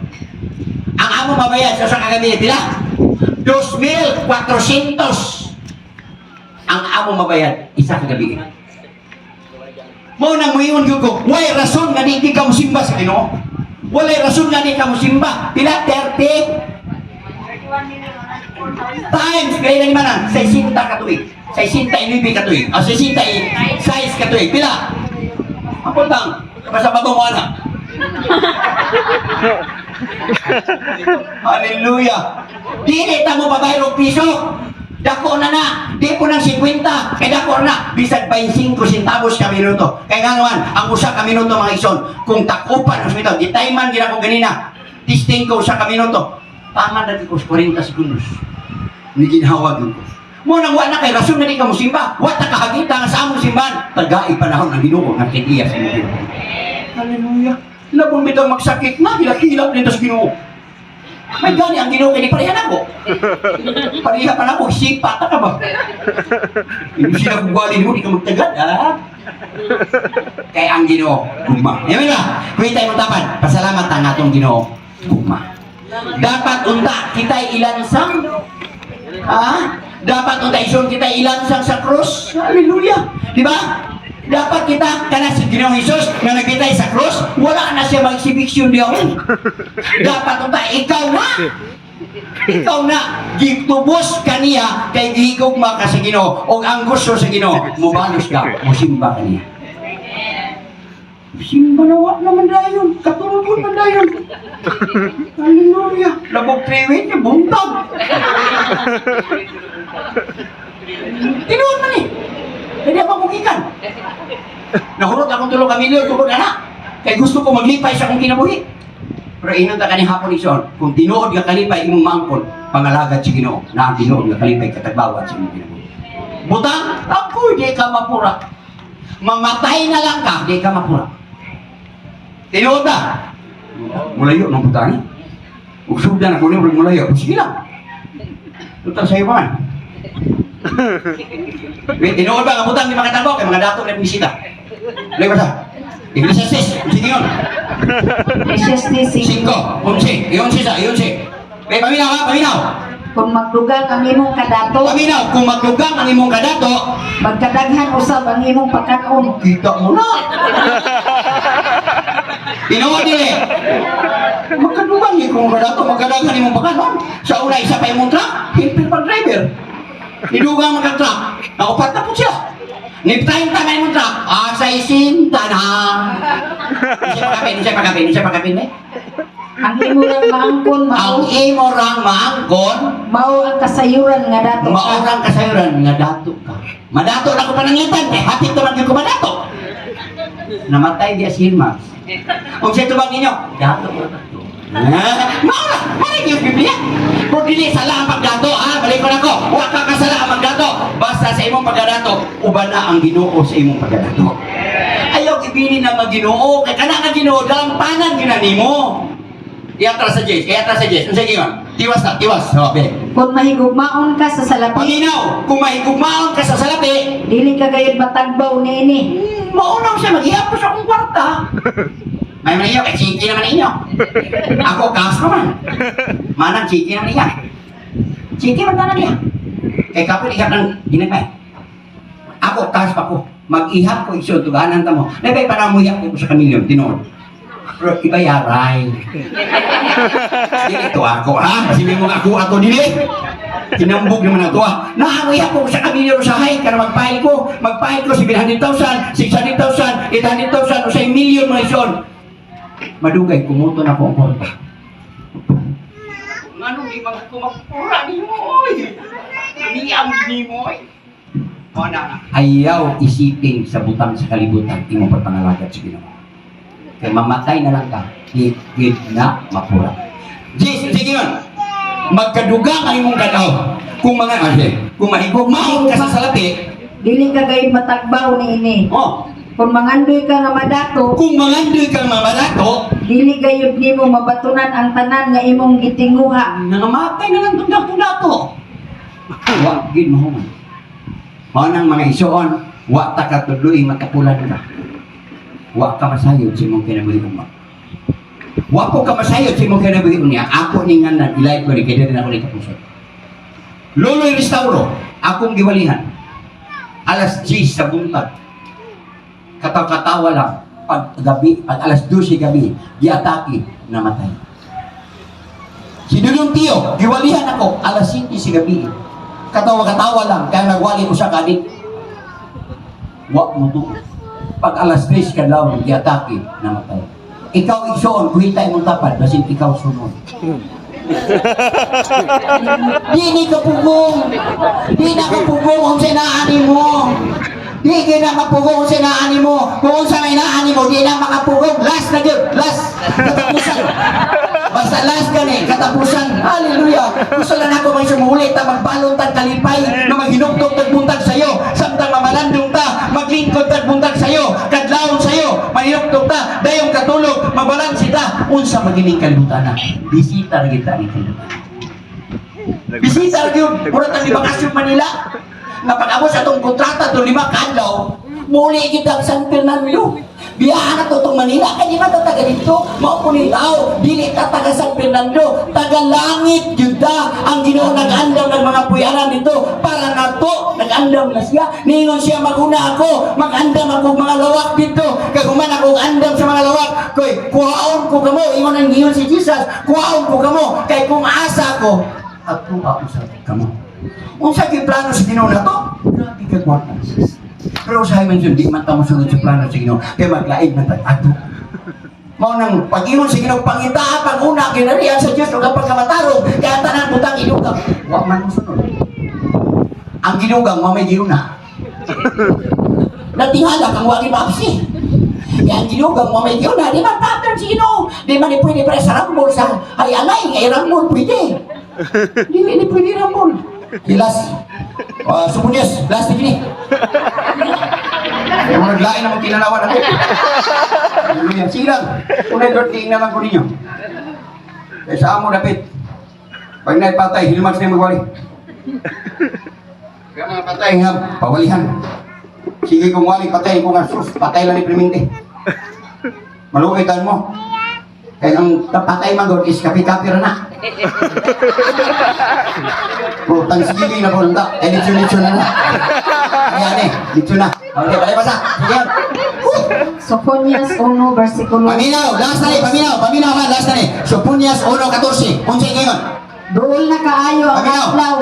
Ang among mabayad sa usa ka gabi, pila? 2,400 ang among mabayad isa ka gabi. Mao nang moingon gyud ko, way rason nga di ka mosimba sa Ginoo. Walay rason nga di ka mosimba. Pila? 30 times kaya na ni Manang, 60 ka tuig. 69 ka tuig. O 66 ka tuig. Pila? Ang puntang, basta bago mo ana. Hallelujah. Dili ta mo babayad og piso. Dako na na. Di po ng 50. Kay dako na. Bisag 25 centavos ka minuto. Kay nga naman, ang usa ka minuto, mga igsoon, kung takupan ang minuto, gitayman gina ko ganina. Testing ko usa ka minuto. Tama na ko 40 segundos. Ni ginhawa gyud ko. Mo nang wa na kay rason nga di ka mosimba. Wa ta kahagita nga sa among simbahan. Tagai panahon ang Ginoo nga tigiya sa imong Ginoo. Hallelujah. Labong bitaw magsakit na, hilak-hilak nito sa Ginoo. May gani ang Ginoo kay di pareha na ko. Pareha pa na ko, sipa ta ka ba? Hindi sila kung mo, di ka magtagad, ha? Kay ang Ginoo, gugma. Yamin na, kuwita mo tapan, pasalamat ang atong Ginoo, gugma. Dapat unta kita'y ilansang. Ha? Dapat unta ison kita ilansang sa krus. Hallelujah. Di ba? Dapat kita kana si Ginoong Hesus nga nagbitay sa krus, wala na siya mag-exhibition diyan. Dapat unta ikaw na. Ikaw na gitubos kaniya kay gihigugma ka sa Ginoo ug ang gusto sa Ginoo, mubalos ka, musimba kaniya. Simba na wa naman dayon, katulgon man dayon. Hallelujah. Labog triwit niya, buntag. Tinuod man eh. Hindi ako mugikan. Nahurot akong tulo ka milyon tungkol anak. Kay gusto ko maglipay sa akong kinabuhi. Pero inon ta kani hapon ison, kung tinuod nga kalipay imong maangkon, pangalagad sa Ginoo, na ang tinuod nga kalipay katagbawan sa imong kinabuhi. Butang, ako di ka mapura. Mamatay na lang ka, di ka mapura. Tinuod na. Mulayo ng butang eh. Usog na ko niyo, mulayo. Sige lang. Total sa'yo pa man. Wait, tinuod ba ang butang di makatagbaw kay mga dato na bisita. Layo ba sa? Ecclesiastes, sige yun. Ecclesiastes 5. 5, 11, 11 sa, 11. Wait, paminaw ha, paminaw. Kung magdugang ang imong kadato, Paminaw, kung magdugang ang imong kadato, magkadaghan usab ang imong pagkaon. Kita mo na. Tinuod dili. Magkadugang ni kung kadato, magkadagan imong pagkaon. Sa una isa pa imong truck, helper pa driver. Nidugang man kang truck, naupat na po siya. Ni-time ta na imong truck, ah, sa isinta na. Unsay pagkapin, unsay pagkapin, unsay pagkapin, eh? Ang imo rang maangkon Ang mao imo rang maangkon, mao ang kasayuran nga dato ka. Maurang kasayuran nga dato ka. Madato na ko pananglitan, eh hapit naman gyud ko madato. Namatay di si Max. Kung sa tubag ninyo, dato ko dato. Ah, maura, mara yung Biblia. Kung dili sala ang pagdato, ha, balik ko na ko. Wa ka kasala ang pagdato. Basta sa imong pagdato, uban na ang Ginoo sa imong pagdato. Ayaw ibinin na mga Ginoo, kay kana nga Ginoo dalampanan gyud na nimo. Iatras sa Jess, iatras sa Jess. Unsa giyon? Tiwas na, tiwas. Oh, be. Kung mahigugmaon ka sa salapi, Panginaw, kung mahigugmaon ka sa salapi, dili ka gayud matagbaw niini. Maunang siya, mag-ihap ko sa akong kwarta. May man inyo, kay chiki naman inyo. Ako, cash pa man. Manang chiki naman niya. Chiki man tanan niya. Kay kapit ihap ng ginagmay. Ako, cash pa ko. Mag-ihap ko isyo, tuganan ta mo. Nabay, parang mo ihap ko sa kamilyon, tinuod. Pero ibayaray. Dili to ako, ha? Kasi may mga ako, ako dili. Tinambog naman ako, ha? Nahangoy ako sa kamilyon usahay, kana mag-file ko. Mag-file ko 700,000, 600,000, 800,000, usay milyon mga ison. Madugay, kumuto na ko ang kwarta. Ngano di mga kumapura ni mo, oy? Niyam ni mo, oy. O na, ayaw isipin sa butang sa kalibutan, imong pagpangalagad sa Ginoo. Kay mamatay na lang ka, di di na mapura. Jesus, sige yun. Magkadugang ang imong kadaw. Kung mga kasi, kung mahigugmaon ka sa salapi, Dili ka gayud matagbaw niini. Oh, Kung mangandoy ka nga madato, kung mangandoy kang mamalato, dili gayud nimo mabatunan ang tanan nga imong gitinguha. nangamatay na lang itong dato-dato. Wa gid mahuman. Mao nang mga isuon, wa ta katudloy makapulan ka. Wa ka masayod sa imong kinabuhi uma. Wa po ka masayod sa imong kinabuhi unya. Ako ni nga nan ilay ko ni kay diri na ako ni kapuso. Loloy Restauro, akong giwalihan. Alas 10 sa buntag. Kataw-katawa lang pag gabi, pag alas 12 gabi, giatake, namatay. Si Dudong Tio, giwalihan ako, alas 7 si gabi. Katawa-katawa lang, kaya nagwali ko sa kadik. Wa mo to. Pag alas 3 kadlaw, giatake, namatay. Ikaw igsoon, kuhita imong tapad, basin ikaw sunod. Di ni kapugong. Di na kapugong unsay naani mo. Di kay na kapugong unsay naani mo. Kung unsa may naani mo, di na makapugong. Last na gyud, last. Katapusan. Basta last gani, katapusan. Hallelujah. Gusto lang ako may sumulit ta magbalon tag kalipay na maghinugdog tag buntag sayo. Samtang mamalandong ta, maglingkod tag buntag sayo, kadlawon sayo, mahinugdog ta, dayong katulog, mabalansi ta. Unsa magining kalibutan na? Bisita ra gyud ta ni kalibutan. Bisita ra gyud, mura tang bakasyon Manila. Nga pag-abot sa atong kontrata atong 5 ka adlaw, muli kita ang San Fernando. Biyahan na to tong Manila kay di man ta taga didto, mao po ni tao, dili ta taga San Fernando, taga langit gyud ta. Ang Ginoo nag-andam ng mga puyanan dito para nato, nag-andam na siya. Ningon siya maguna ako, mag-andam ako mga lawak dito. Kag human ako andam sa mga lawak, koy kuhaon ko kamo, ingon ang giingon si Jesus, kuhaon ko kamo kay kung asa ko ato ako sa kamo. Unsa gyud plano sa Ginoo nato? Grabe ka kwarta. Pero sa man di man ta mosunod sa plano sa Ginoo, kay maglaig man ta ato. Mao nang pag-ingon sa Ginoo pangitaa pag-una ginarian sa Dios ug ang pagkamatarong kay ang tanan butang idugang. Wa man mosunod. Ang ginugang mao may giuna. Natingala kang wagi maapsi. Kaya ang ginugang mo may giuna, di man pattern si Ginoo. Di man ni pwede para sa rambol sa ay alay, ay rambol pwede. Dili ni pwede rambol. Hilas. Supunyas, last na gini. Kaya mo naglain naman kinalawan ako. Hallelujah. Sige lang. Unay Lord, tingnan lang ko ninyo. Kaya sa amo dapit. Pag naipatay, hilmags na yung magwali. Kaya mga patay nga, pawalihan. Sige kung wali, patay ko nga sus, patay lang ni Clemente. Maluoy tayo mo. Kaya ang patay man doon is kapi-kapi ra na. Putang sige na po lang. Eh, litsyon-litsyon na na. Ayan eh, litsyon na. Okay, balik basa. Sige yan. Woo! Sofonias 1 versikulo Paminaw, last na ni, paminaw, paminaw ha, last na ni. Sopunyas 1:14. Unsay ngayon? Duol na kaayo ang Paminaw. adlaw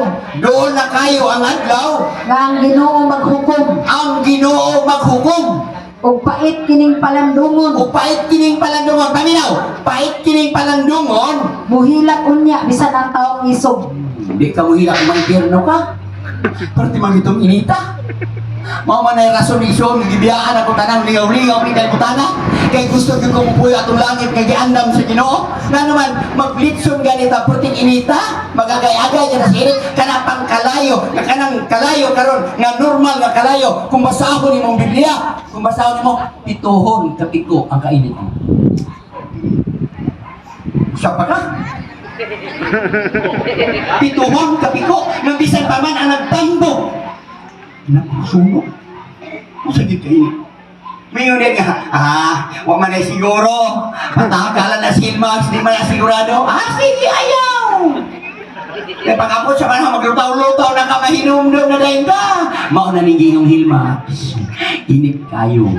Doon na kayo ang adlaw, nga ang Ginoo maghukom ang Ginoo maghukom. ug pait kining palandungon. O pait kining palandungon, paminaw, pait kining palandungon. Muhilak unya bisan ang taong isog. Hindi ka mo hilak maimpyerno ka. Pero ti itong inita. Mao man ay rason ni Ison, gibiyaan ako tanang lingaw-lingaw ni kalibutana. Kay gusto gyud ko mupuyo atong langit kay giandam sa Ginoo. Nga naman maglitson ganita perting inita, magagay-agay ka na sa init kana pang kalayo, nga kanang kalayo karon nga normal nga kalayo. Kung basahon nimo ang Biblia, kung basahon nimo pituhon kapiko ang kainit mo. Usap pa ka? Pituhon kapiko nang bisan pa man ang nagtambok. Nakusunog. Unsa gyud kainit? Mayon nga, wa man ay siguro. Patakalan na si Max, di man na sigurado. Ah, sige, ayaw! Kaya pag-abot sa panahon, maglutaw-lutaw na ka, mahinumdum na dahil ka. Mao na ning gihong Hilmax. Init kayo.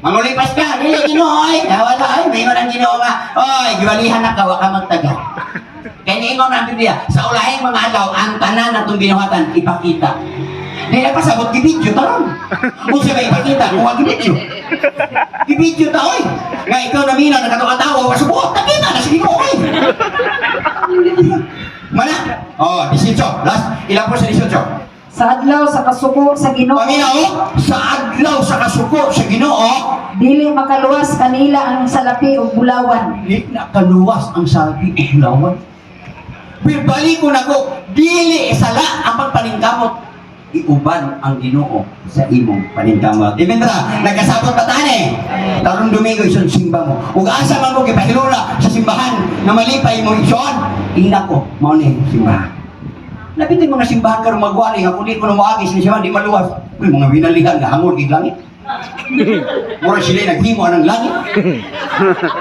Mangulipas ka, dili Ginoo ay. Wala ay, mayon ang Ginoo nga. Oy, giwalihan na ka, wa ka magtaga. Kaya niingon ang Biblia, sa ulahing mga adlaw, ang tanan natong binuhatan, ipakita. Di na pasabot gibidyo taron. Unsa ba ipakita kung wa gibidyo? Gibidyo ta oy. Nga ikaw na mina nakatuwa-tawa wa subuot nakita na sige ko oy. Mana? Oh, 18. Last, ilang po sa 18? Sa adlaw sa kasuko sa Ginoo, Paminaw, sa adlaw sa kasuko sa Ginoo, dili makaluwas kanila ang salapi ug bulawan. di na kaluwas ang sabi ug bulawan. Pero balik ko nako, dili sala ang pagpaningkamot. Iuban ang Ginoo sa imong paningkamot. Amen ba? Nagkasabot ba tani? Karong Domingo ison simba mo. Ug asa man mo gipahilula sa simbahan nga malipay mo ison, ina ko mao ni simbahan. Labi mga simbahan karon magwali nga kung di ko na moagi sa simbahan di maluwas. Uy, mga winalihan nga hangol gid langit. Mura sila naghimo ng langit.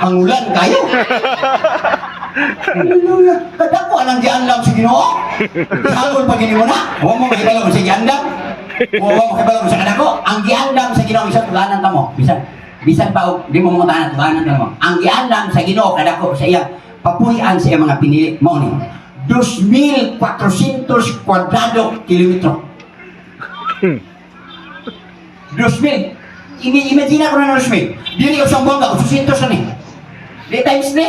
Hangulan kayo. Hallelujah. Kadako anang giandam sa Ginoo. Hangol pa gini mo na. Wa mo mahibalo sa giandam. Wa mo mahibalo sa kadako. Ang giandam sa Ginoo isa tulanan ta mo. Bisan bisan pa og di mo mga tanan tulanan ta mo. Ang giandam sa Ginoo kadako sa iya papuy-an sa iya mga pinili mao ni 2,400 kwadrado kilometro. 2,000. Imagine ako na 2,000. Dili ko sa buwangga, 800 na ni. Di times ni.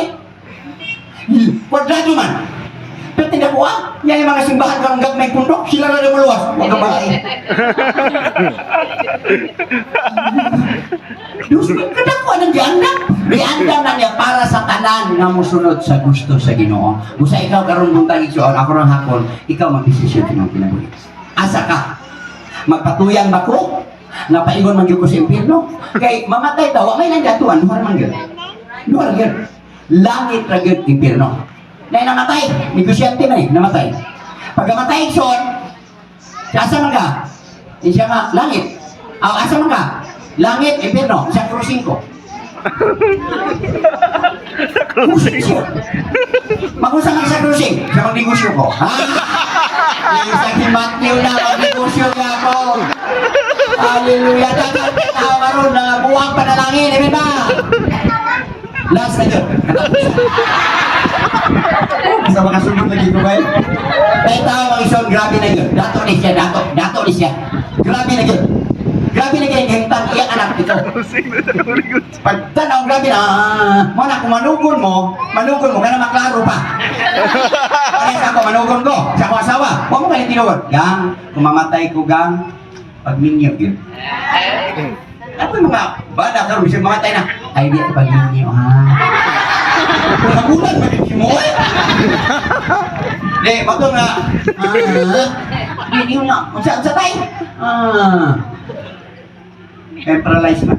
Kwadrado man. Pero tindak ko ah, yan yung mga simbahan karong gagmay pundok, sila na maluwas. Huwag ka ba? Diyos, kadako anang giandam. Giandam na niya para sa tanan nga musunod sa gusto sa Ginoo. Busa ikaw karon buntag igsoon, ako rang hakon, ikaw magdesisyon sa imong kinabuhi. Asa ka? Magpatuyang ba ko? Nga paingon man gyud ko sa impierno? Kay mamatay ta, wa may nang gatuan, duha man gyud. Duha gyud. Langit ra gyud impierno. Nay namatay, negosyante man eh, namatay. Pagkamatay igsoon, asa man ka? Siya nga, langit. Aw, asa man ka? Langit, impierno, sa crossing ko. Crossing siya. Magusa man sa crossing, sa magnegosyo ko. Ha? Isa si Matthew na, magnegosyo niya ako. Hallelujah. Dagat tao karon na buwang panalangin. Amen ba? Last na yun. Sa makasunod lagi ko ba? Dahil tao mga ison, grabe na yun. Dato ni siya, dato. Dato ni siya. Grabe na yun. Grabe na yun. Hintang iyang anak ito. Pag tanaw, grabe na. Ah, mo na, kung manugon mo, kana maklaro pa. Kaya sa ako, manugon ko. Sa ako asawa. Huwag mo kayo tinugon. Gang, kung mamatay ko, gang, pagminyo yun. Ano yung mga bada karon bisag mamatay na. Ay, di pagminyo, ha? Kagulan, magiging mo, eh. Di, bato nga. Ah, di, di na. Unsa, unsa tay? Ah. Eh, paralyzed na.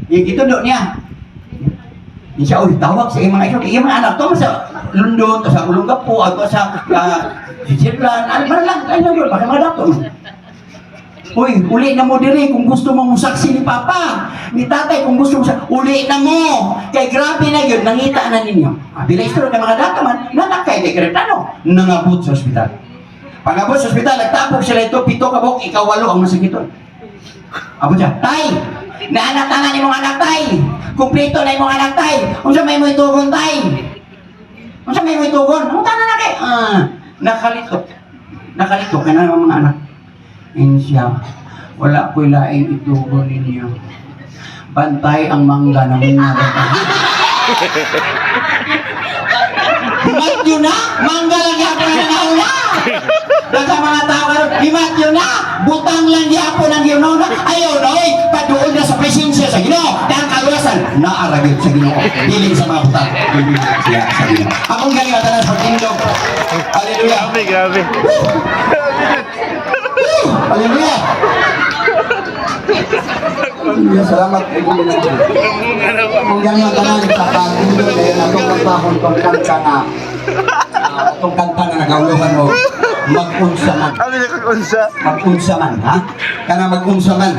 Yung gitundo niya. Yung siya, uy, tawag sa iyong mga iso. Iyong mga anak to, sa London, to sa Olongapo, ato sa Switzerland, ano ba lang, ano yun, baka mga dato. Uy, uli na mo diri kung gusto mong musaksi ni Papa. Ni Tatay, kung gusto mo sa uli na mo. Kay grabe na yun, nangita na ninyo. Ah, bila istro kay mga dato man, nanakay kay Kreplano, nangabot sa ospital. Pangabot sa ospital, nagtapok sila ito, pito kabok, ikaw walo ang masakiton. Abot siya, Tay! Naanak na imong anak, Tay! Kumplito na imong anak, Tay! Unsa may mo itugon, Tay? Unsa may mo itugon? Ang tanan na kay? Ah, nakalito. Nakalito kay na mga anak. Insya, wala ko'y laing itugon ninyo. Bantay ang mangga ng mga. Himatyo na! Mangga lang yapon ang nauna! Daga mga tao karon, himatyo na! Butang lang yapon ang ginauna. Ayaw na, oy! Paduol na sa presensya sa Ginoo. Dahil kaluwasan, naaragit sa Ginoo. Hiling sa mga butang. Siya sa Ginoo. Akong galing tanan sa tindog. Hallelujah. Grabe, grabe. Woo! Hallelujah. Hallelujah. Salamat. Kung ganyan tanan sa pagtindog dahil atong kantahon tong kanta na atong kanta na nagauluhan mo mag-unsa man. Ano na kakunsa? Mag-unsa man, ha? Kana mag-unsa man.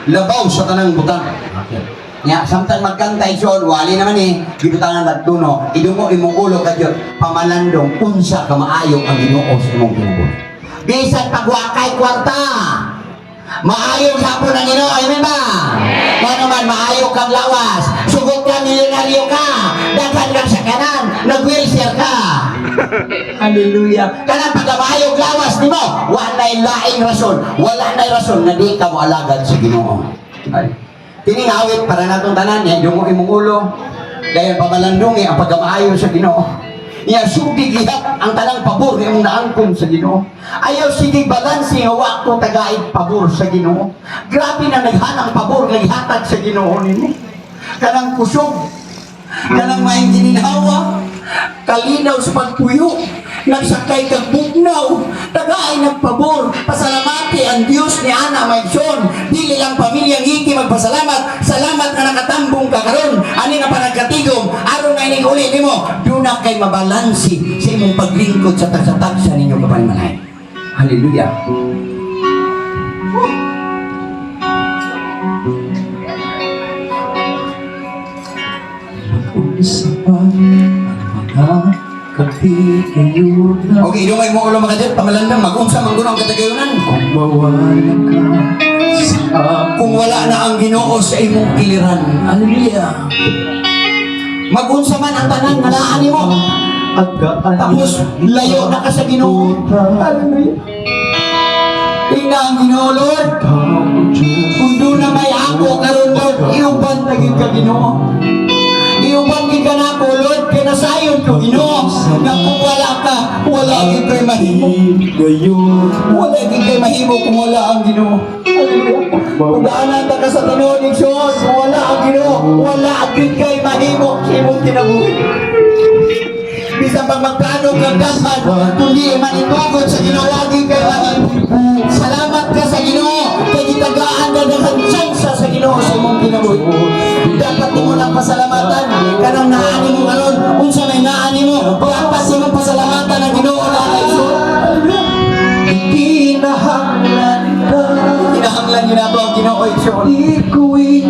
Labaw sa tanang butang. Okay. Nya, samtang magkanta igsoon, wali naman eh, gibutangan nagtuno, idungo imong ulo kadyo, pamalandong unsa ka maayo ang Ginoo sa imong kinabuhi. Bisan pagwakay kwarta, maayo hapon ang Ginoo, amen ba? Ngano man maayo kang lawas, sugot ka milyonaryo ka, daghan kang sakanan, nag-wheelchair ka. Hallelujah. Kanang pagkamaayog lawas nimo, wala laing rason, wala na'y rason na di ka moalagad sa Ginoo. Ay. Kining awit para natong tanan, yan dungo imong ulo. Dahil pamalandungi ang pagkamaayo sa Ginoo. Iya sugdi gihap ang tanang pabor nga imong naangkon sa Ginoo. Ayaw sige balanse nga wa ko tagaid pabor sa Ginoo. Grabe na naghanang pabor nga gihatag sa Ginoo nimo. Kanang kusog, kanang maayong gininhawa, kalinaw sa pagpuyo, Nagsakay kag bugnaw, tagaay nagpabor, pasalamati ang Dios ni ana Maigsoon. Dili lang pamilya ngiki magpasalamat, salamat nga nakatambong ka karon ani nga panagkatigom aron nga ining uli nimo duna kay mabalansi sa imong paglingkod sa tagsa-tagsa ninyo kapanimalay. Hallelujah. Unsa pa ang mga katigayunan? Okay, dungay mo ulo mga dyan, pamalandang, mag-unsa man guna ang katagayunan. Kung mawala ka sa akin, Kung wala na ang Ginoo sa imong kiliran. Hallelujah. Mag-unsa man ang tanan nga naa nimo. Agaan. Tapos layo na ka sa Ginoo. Hallelujah. Tingna ang Ginoo, Lord. Kung doon na may ako karon, Lord, iuban na gyud ka, Ginoo. Iuban gyud ka nako, Lord, kay nasayon ko, Ginoo, nga kung wala ka, wala gyud kay mahimo. Gayon. Wala gyud kay mahimo kung wala ang Ginoo. Hallelujah. Kung daanan ta ka sa tinuod, Igsoon, kung wala ang Ginoo, wala gyud kay mahimo sa imong kinabuhi. Bisan pag magplano kang daghan, kundi man itugot sa Ginoo, lagi kay mahimo. Salamat ka sa Ginoo kay gitagaan ka daghang tsansa sa Ginoo sa imong kinabuhi. Dapat nimo nang pasalamatan kanang naa nimo karon, unsa may naa nimo, dapat nimo pasalamatan ang Ginoo na kay. Kinahanglan ka. Kinahanglan gyud nato ang Ginoo, Igsoon. Ikuwi.